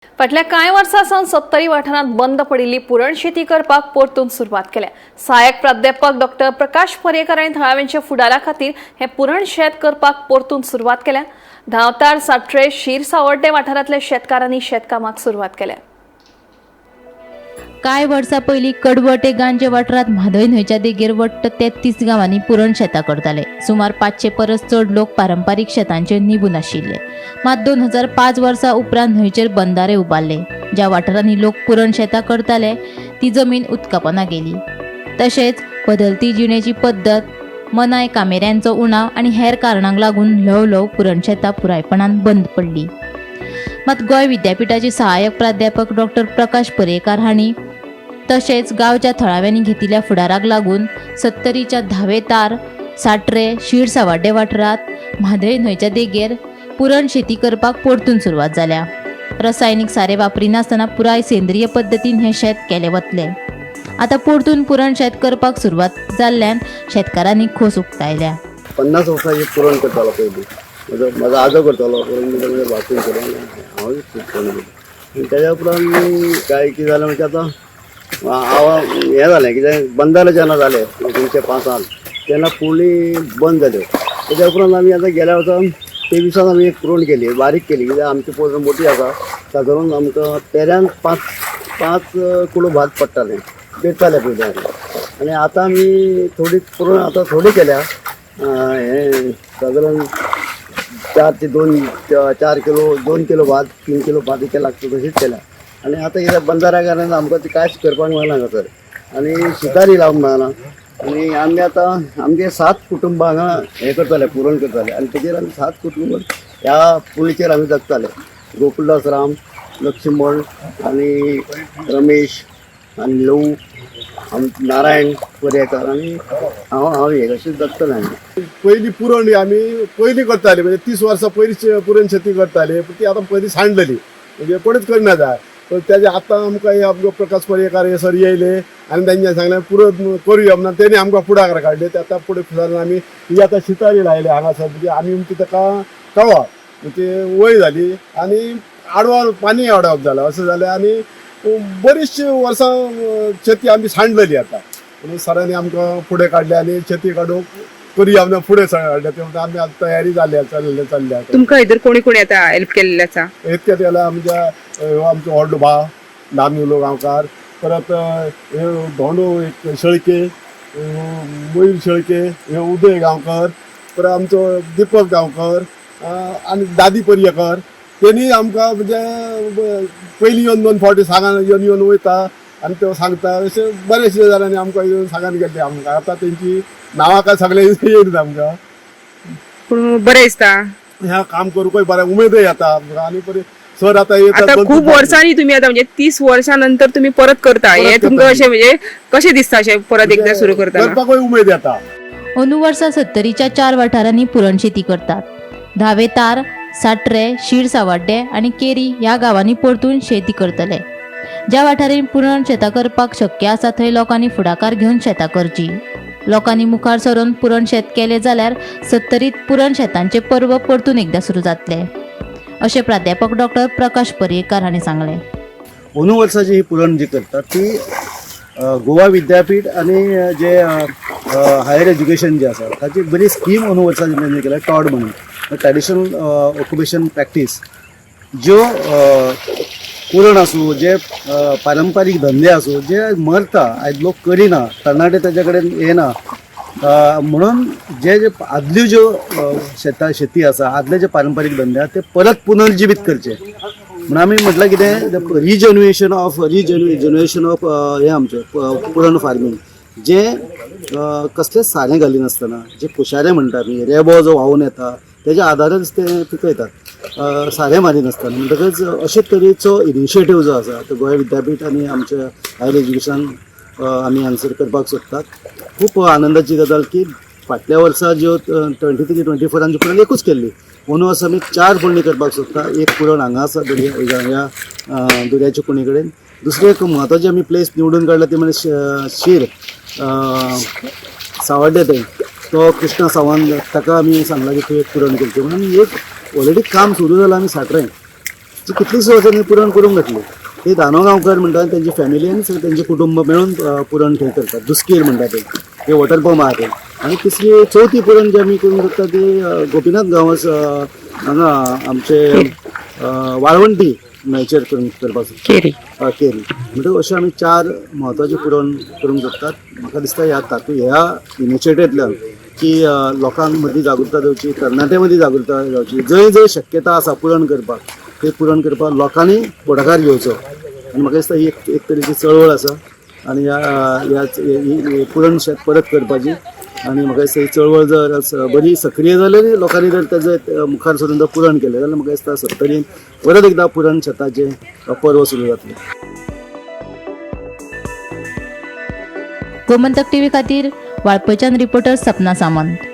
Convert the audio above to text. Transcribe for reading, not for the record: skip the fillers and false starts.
फाटल्या कांय वर्सां सावन सत्तरी वाठारांत बंद पडिल्ली पुरण शेती करपाक परतून सुरवात केल्या. सहाय्यक प्राध्यापक डॉक्टर प्रकाश पर्येकर हांणी थळाव्यांच्या फुडारा खातीर हें पुरण शेत करपाक परतून सुरवात केल्या. धांवतार, साट्रे, शीर सावड्डे वाठारांतल्या शेतकारांनी शेतकामाक सुरवात केल्या. कांय वर्सां पयलीं कडवटे गांजे वाठारांत म्हादय न्हंयच्या देगेर वट्ट 33 गांवांनी पुरण शेतां करताले. सुमार 500 परस चड लोक पारंपारीक शेतांचेर निबून आशिल्ले. मात 2005 वर्सा उपरांत न्हंयचेर बंदारे उबारले. ज्या वाठारांनी लोक पुरण शेतां करताले ती जमीन उदकापोना गेली. तशेंच बदलती जिणेची पद्दत, मनाय कामेऱ्यांचो उणाव आनी हेर कारणांक लागून ल्हव ल्हव पुरण शेतां पुरायपणान बंद पडली. मात गोंय विद्यापिठाचे सहाय्यक प्राध्यापक डॉक्टर प्रकाश पर्येकार हांणी तशेंच गांवच्या थळाव्यांनी घेतिल्ल्या फुडाराक लागून सत्तरीच्या धावे तार, साट्रे, शीर सावाड्डे वाठारांत म्हादय न्हंयच्या देगेर पुरण शेती करपाक परतून सुरवात जाल्या. रसायनीक सारें वापरिनासतना पुराय सेंद्रीय पद्दतीन हें शेत केलें वतलें. आतां परतून पुरण शेत करपाक सुरवात जाल्ल्यान शेतकारांनी खोस उक्तायल्या. 50 वर्सां हे पुरण करतालो पयलीं. म्हजो म्हजो आजो करतालो पुरण, म्हणजे म्हजे बापूय पुरण, हांवूय खूब पुरण करता. आनी तेज्या उपरांत काय कितें जालें, म्हणजे आतां हांव हें जालें कितें, बंदारे जेन्ना जाले 1905, तेन्ना पुरणी बंद जाल्यो. तेज्या उपरांत आमी आतां गेल्या वर्सा 23 आमी एक पुरण केली, बारीक केली. कित्याक आमची पुरण मोठी आसा. सादारण आमकां पेऱ्यान पांच पांच कुडो भात पडटालें, पेरताले पयलीं आमी. आनी आतां आमी थोडी पुरण आतां थोडी केल्या. हें सादारण 4 ते 2, 4 किलो, 2 किलो भात, 3 किलो भात इतकें लागता तशीच केल्या. आनी आतां कितें बंदाऱ्या कारणान आमकां ती कांयच करपाक मेळना हांगासर आनी शिकारी लावंक मेळना. आनी आमी आतां आमगे 7 कुटुंबां हांगा हें करताले, पुरण करताले आनी तेजेर आमी 7 कुटुंब ह्या पुरणीचेर आमी जगताले. गोकुलदास राम, लक्ष्मण आनी रमेश आनी लवू, आम नारायण पर्येकार आनी हांव हांव हे अशें जगतले आमी. पयलीं पुरण ही आमी पयलीं करताली, म्हणजे 30 वर्सां पयलीं पुरण शेती करताली, पूण ती आतां पयलीं सांडलेली, म्हणजे कोणूच करना जाय. पण तेजे आतां आमकां हे आमकां प्रकाश पर्येकार हे सर येयले आनी तेंच्यांनी सांगलें पुरण करुया म्हणून. तेणी आमकां फुडाकार काडले. ते आतां फुडें फुडारान आमी ही आतां शितारी लायले हांगासर. म्हणजे आमी म्हणटा ताका कळा म्हणजे वय जाली आनी आडवार पाणी आडवप जालें, अशें जालें. आनी बरीचशी वर्सां शेती आमी सांडलेली. आतां म्हणून सरांनी आमकां फुडें काडले आनी शेती काडूंक करुया म्हणून फुडें काडले. ते म्हणटा आमी आतां तयारी जाल्या, चल्ले चल्ल्या आतां. तुमकां हितर कोणी कोणी आतां हेल्प केल्ले आसा? इतकें केल्यार आमच्या ह्यो आमचो व्हडलो भाव दामिलो गांवकार, परत ह्यो धोंडो एक शेळके, मयूर शेळके, हे उदय गांवकर, परत आमचो दीपक गांवकर आनी दादी पर्येकर. तेणी आमकां म्हणजे पयलीं येवन दोन फावटी सांगान येवन येवन वयता आनी तो सांगता. अशें बरेचशे जाणांनी आमकां येवन सांगान गेल्ले. आमकां आतां तेंची नांवां काय सगळें येयना आमकां. पूण बरें दिसता. ह्या काम करूंकय बरें उमेदय येता आमकां. आनी बरें सर आतां येतात आता दोन खूप तीन. वर्सांनी तुम्ही आता म्हणजे 30 वर्षां नंतर तुम्ही परत करता, हे परत तुमकां करता. अशें म्हणजे कशें दिसता अशें परत एकदा सुरू करतना? करपाकूय उमेद येता. अंदू वर्सा सत्तरीच्या 4 वाठारांनी पुरण शेती करतात. धावे तार, साट्रे, शीर सावाड्डे आनी केरी ह्या गांवांनी परतून शेती करतले. ज्या वाठारांनी पुरण शेतां करपाक शक्य आसा थंय लोकांनी फुडाकार घेवन शेतां करची. लोकांनी मुखार सरून पुरण शेत केलें जाल्यार सत्तरीत पुरण शेतांचें पर्व परतून एकदां सुरू जातलें, अशें प्राध्यापक डॉक्टर प्रकाश पर्येकार हांणी सांगलें. अंदू वर्साची ही पुरण जी करतात ती गोवा विद्यापीठ आनी जे हायर एज्युकेशन जे आसा ताची बरी स्कीम अंदू वर्सा तेंच्यांनी केल्या, टॉड म्हणून, ट्रॅडिशनल ऑक्युपेशन प्रॅक्टीस. ज्यो पुरण आसूं, जे पारंपारीक धंदे आसूं, जे मरता आयज, लोक करिना, तरणाटे ताच्या कडेन येना, म्हणून जे जे आदल्यो ज्यो शेतां शेती आसा, आदले जे पारंपारीक धंदे आसा ते परत पुनर्जिवीत करचे म्हणून आमी म्हटलें कितें, रिजनरेशन ऑफ हें आमचें पुरण फार्मींग, जें कसलेंच सारें घालिनासतना, जे कुशारें म्हणटा आमी, रेबो जो व्हांवून येता तेज्या आदाराच ते पिकयतात, सारें मारिनासतना. म्हणटकच अशे तरेचो इनिशिएटीव जो आसा तो गोंय विद्यापीठ आनी आमच्या हायर एज्युकेशन आमी हांगसर करपाक सोदतात. खूब आनंदाची गजाल की फाटल्या वर्सा ज्यो 23 24 ज्यो पुरण एकूच केल्ली, अंदू वर्सा आमी 4 पुरणी करपाक सोदता. एक पुरण हांगा आसा दर्या ह्या दर्याच्या कुणी कडेन. दुसरी एक म्हत्वाची आमी प्लेस निवडून काडला ती म्हणजे शीर सावड्डे, थंय तो कृष्णा सावंत, ताका आमी सांगलां की तूं एक पुरण करचें म्हणून. एक ऑलरेडी काम सुरू जालां. आमी साट्रें जी कितलीशीं वर्सांनी पुरण करूंक घातली. ती दानो गांवकर म्हणटा, तेंची फॅमिली आनी सगळें तेंचें कुटुंब मेळून पुरण थंय करतात. दुस्कीर म्हणटा ते, ते वॉटर पंप आहा ते. आनी तिसरी चवथी पुरण जी आमी करूंक शकता ती गोपीनाथ गांवस, हांगा आमचे वाळवंटी न्हंयचेर करून करपाक शकता. केरी. केरी. म्हणटकच अशे आमी चार म्हत्वाचे पुरण करूंक शकतात. म्हाका दिसता ह्या तातूंत ह्या इनिशिएटींतल्यान की लोकांक मदीं जागृताय जावची, तरणाट्या मदीं जागृताय जावची, जंय जंय शक्यता आसा पुरण करपाक ते पुरण करपाक लोकांनी फुडाकार घेवचो. आनी म्हाका दिसता ही एक एक तरेची चळवळ आसा आनी ह्या ह्या ही पुरण शेत परत करपाची. आनी म्हाका दिसता ही चळवळ जर बरी सक्रीय जाली आनी लोकांनी जर तेजें मुखार सरून जर पुरण केलें जाल्यार म्हाका दिसता सत्तरीन परत एकदां पुरण शेताचें पर्व सुरू जातलें. गोमंतक टीव्ही खातीर वाळपयच्यान रिपोर्टर सपना सामंत.